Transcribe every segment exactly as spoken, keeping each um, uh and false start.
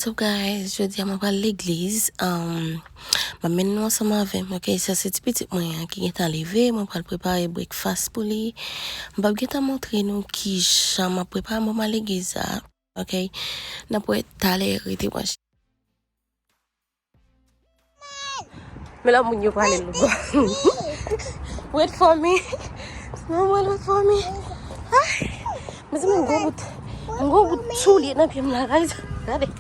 So guys, jodi a mwen pral legliz. Um, m ap mennen nou ansanm avè m, ok? Sa se ti pitit mwen an ki gentan leve. Mwen pral prepare breakfast pou li. M p ap gentan montre nou kijan m ap prepare, mwen pral legliz la, ok? N ap wè talè, rete branche. Men la moun yo prale loup. Wait for me. Maman, wait for me. Ay, mezanmi, m gon bout, m gon bout soulye nan pye m la, guys. Gade.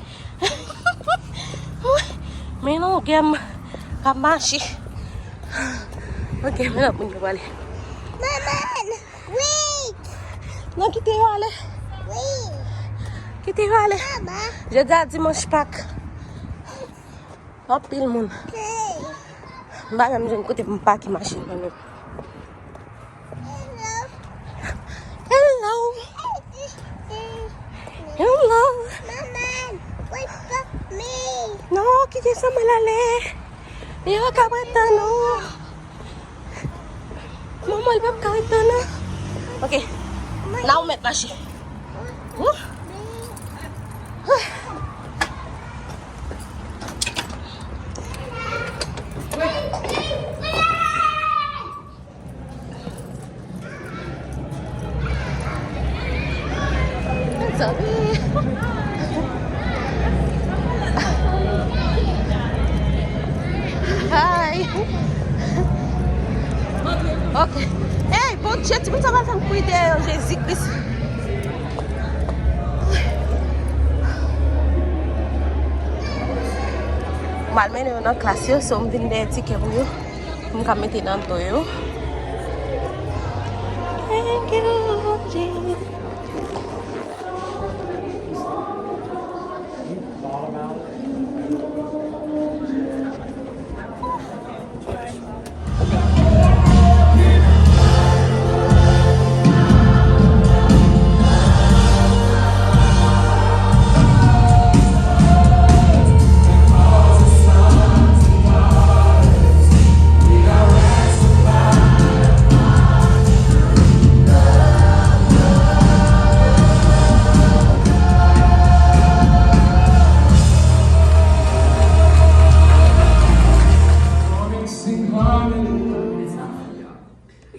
Men non, gèm k ap mache. Ok, men la moun yo prale. Maman, wait. Non, kite yo ale. Wait. Kite yo ale. Mama. Jodi a dimanch Pak. Anpil moun. M pa menm jwenn kote pou m pake machin mwen menm. Hello. Hello. Maman, wait for me. Non, kite sa mwen ale. Yo ka ret tann ou. Manman, li p ap ka ret tann, non. Ok. La ou mèt mache. Wouh. Hi. Ok. Hey, Bondye, timoun sa pral fè m kouri dèyè yo, Jezi Kris. M al mennen yo nan klas yo, so m vin dèyè tikè pou yo. M ka mete nan do yo. Thank you, Jesus.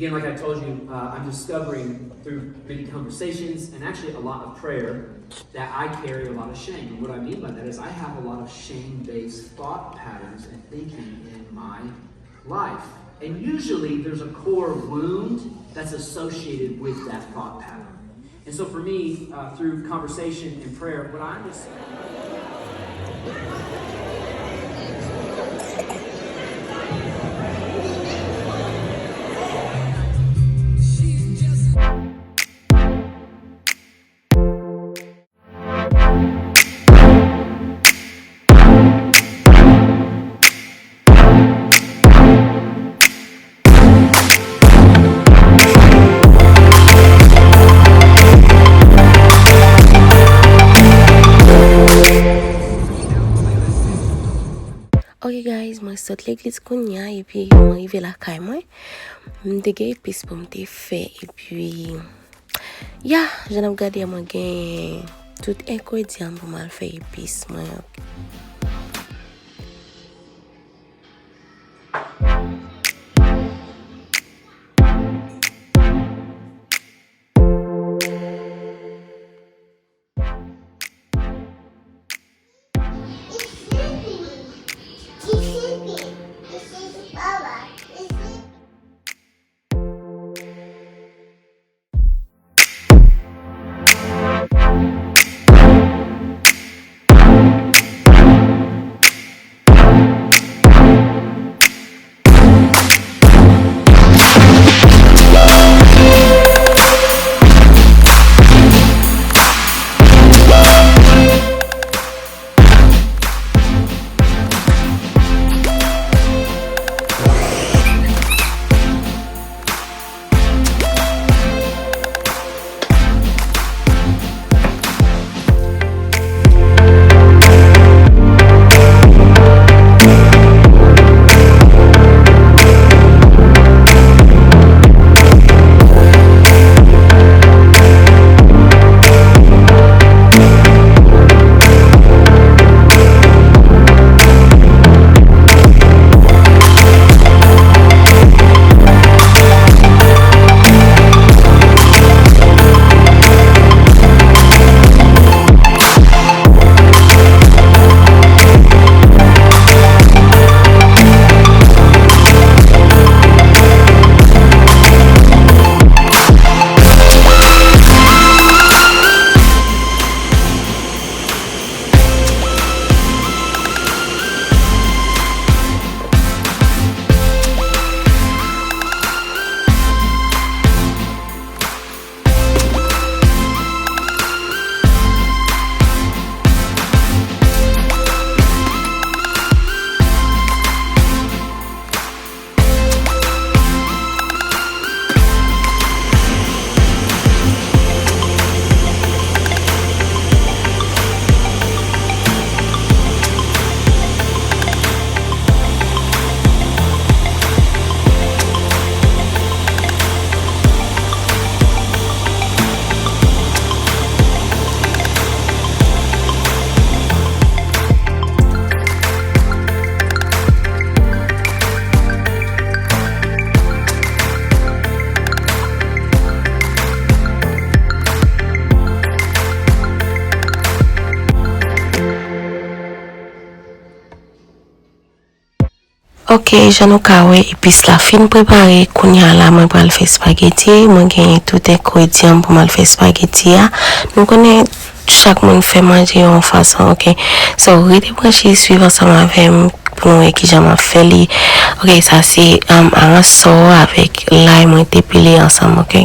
Again, like I told you, uh, I'm discovering through many conversations and actually a lot of prayer that I carry a lot of shame. And what I mean by that is I have a lot of shame-based thought patterns and thinking in my life. And usually there's a core wound that's associated with that thought pattern. And so for me, uh, through conversation and prayer, what I understand. Ok guys, mwen sot legliz kounye a epi mwen rive lakay mwen. M te gen epis pou m te fè epi ya, jan n ap gade a, mwen gen tout engredyan pou m al fè epis mwen. Ok, jan nou ka wè, epis la fin prepare. Kounye a la, mwen pral fè espageti. Mwen genyen tout engredyan pou m al fè espageti a. Nou konnen chak moun fè manje yon fason, ok? So, rete branche, swiv ansanm avè m pou nou wè kijan m ap fè li. Ok, sa se um, aransò avèk lay mwen te pile ansanm, ok?